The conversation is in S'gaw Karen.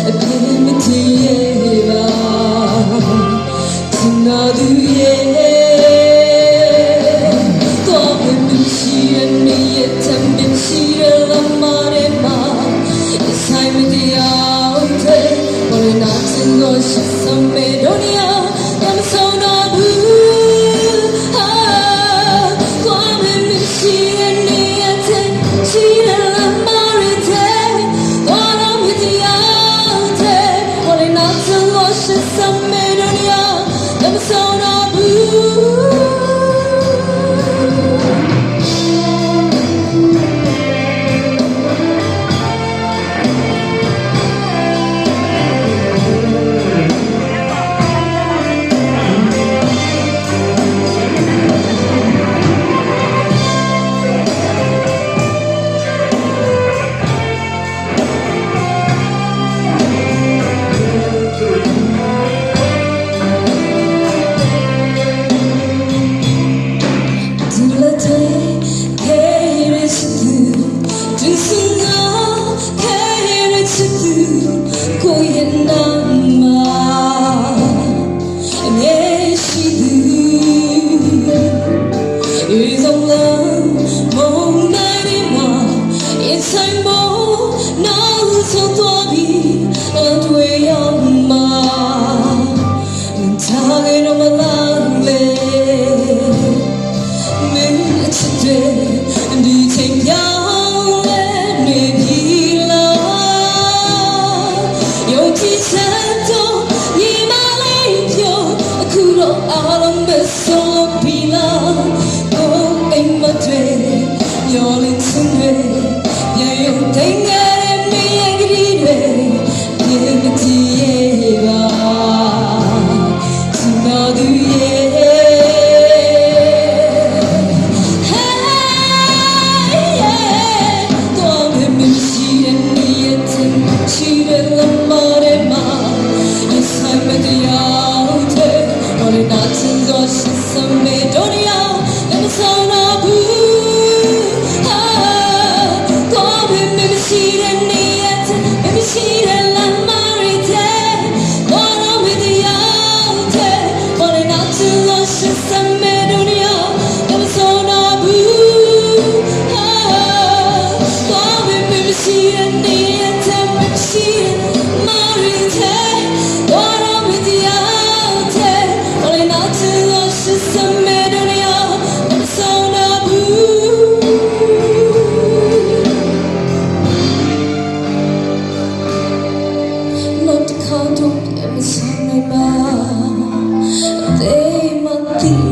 အပြစ်မတင်ရဲပါ ကျွန်တော်သူရဲ့ သွားမလို့ရှိတဲ့နေရာထက်မရှိတဲ့လမ်းမထဲမှာ ရင်ဆိုင်မတရားတွေ ပေါ်လာနာကျင်သောရှစ်ဆံမဲ့တို့နေရာ မဆုံးတော့ဘူး ဟာ သွားမလို့ရှိတဲ့နေရာထက်ရှိတဲ့လမ်းမထဲ သွားတော့မတရားတွေ ပေါ်လာနာကျင်သောရှစ်ဆံမဲ့တို့နေရာ မဆုံးတော့ဘူး ဒူလတဲ ခဲ ရ ချစ်သူ ဒူ ဆူ ငါ ခဲ ရ ချစ်သူ ကိုယ့်ရဲ့နားမှာ အမြဲရှိသူ ရေစုံလမ်း မုန်တိုင်းတွေမှာ ရင်ဆိုင်ဖို့ နောက်ဆုံးသွားပြီး အတွေ့ရမှာ မင်းထားခဲ့တော့မလားလဲ မင်းအချစ်တွေ ဒီချိန်ပြောင်းလဲနေပြီလား ယုံကြည်ချက်တော့ညီမလေးပြော အခုတော့အားလုံးပဲဆုံးပြီလား ကိုယ်အိမ်မက်တွေ မျှော်လင့်ခြင်းတွေ ပြန်ရုပ်သိမ်းခဲ့တဲ့မင်းရဲ့ကတိတွေ အပြစ်မတင်ရဲပါ ကျွန်တော်သူရဲ့ Hey, yeah. သွားမလို့ရှိတဲ့နေရာထက်ရှိတဲ့လမ်းမထဲမှာ ရင်ဆိုင်မတရားတွေ ပေါ်လာနာကျင်သောရှစ်ဆံမဲ့တို့နေရာ မဆုံးတော့ဘူး ဟာ သွားမလို့ရှိတဲ့နေရာထက်မရှိတဲ့လမ်းမတွေထဲ သွားတော့မတရားတွေ ပေါ်လာနာကျင်သောရှစ်ဆံမဲ့တို့နေရာ မဆုံးတော့ဘူး ဟာ သွားမလို့ရှိတဲ့နေရာထက်မရှိတဲ့လမ်းမတွေထဲ သွားတော့မတရားတွေ ပေါ်လာနာကျင်သောရှစ်ဆံမဲ့တို့နေရာ မဆုံးတော့ဘူး နောက်တစ်ခါတော့မဆံးနိုင်ပါ အသည်းမသံး